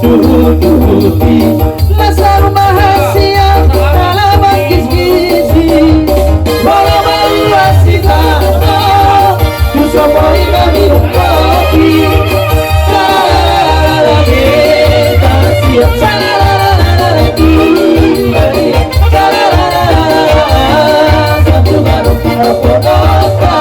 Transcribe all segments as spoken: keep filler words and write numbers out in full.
Tuhutuhuti na sarumahan sian na lamanggisgisi. Molo maruas sitano tu so boi maminum kopi. Salalala, beta sian salalala tu badia. Salalala, satu baru kita podokan.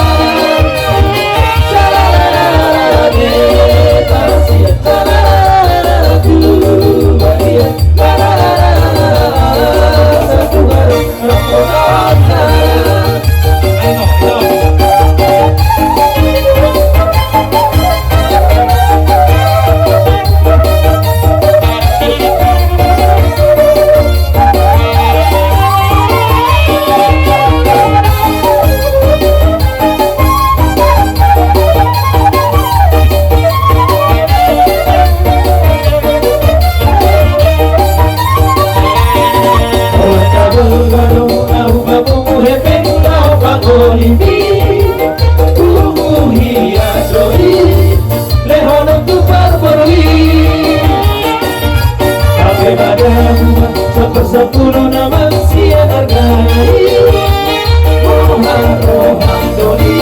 Saparsapulu nama sian arga i, roha-roha doli,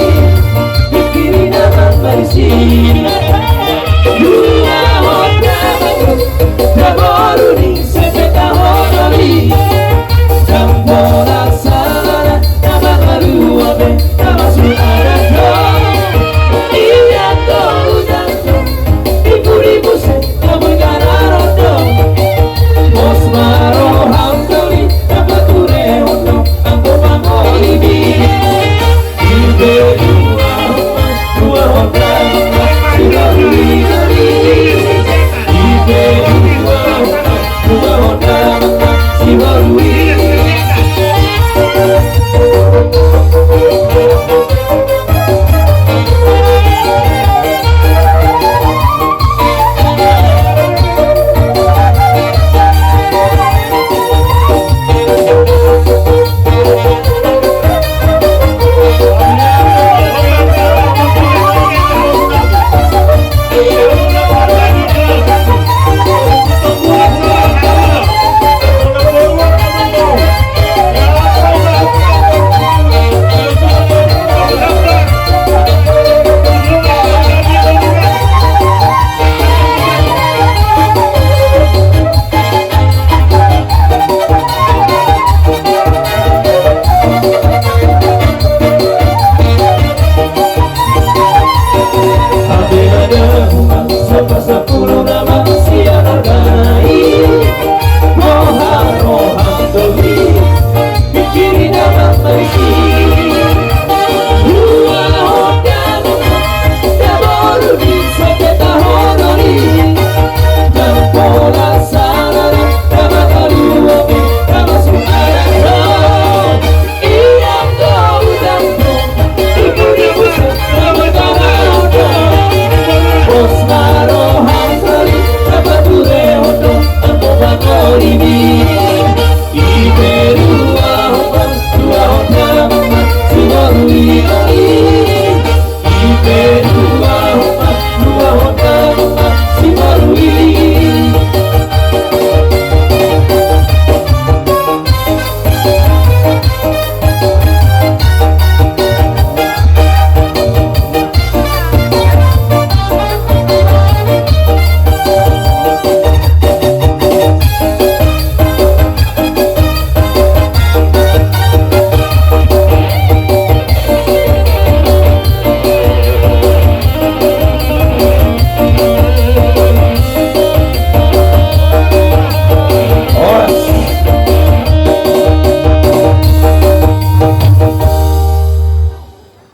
pingkirna mambarisi. Dua hot na mangolu, na boru ni sepeta hot doli. Jam bolas salah, na mangaluabe, na masuk ada do. Ia do udan do, ibu-ibu se, na bergana rondo. Pos ma roham doli, na pature ondo, anggo pangoli bi. Ipe dua hot, dua hot, dua hot, dua hot. Ipe dua hot, dua hot, dua hot.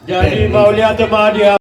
Jadi, mauliate ma di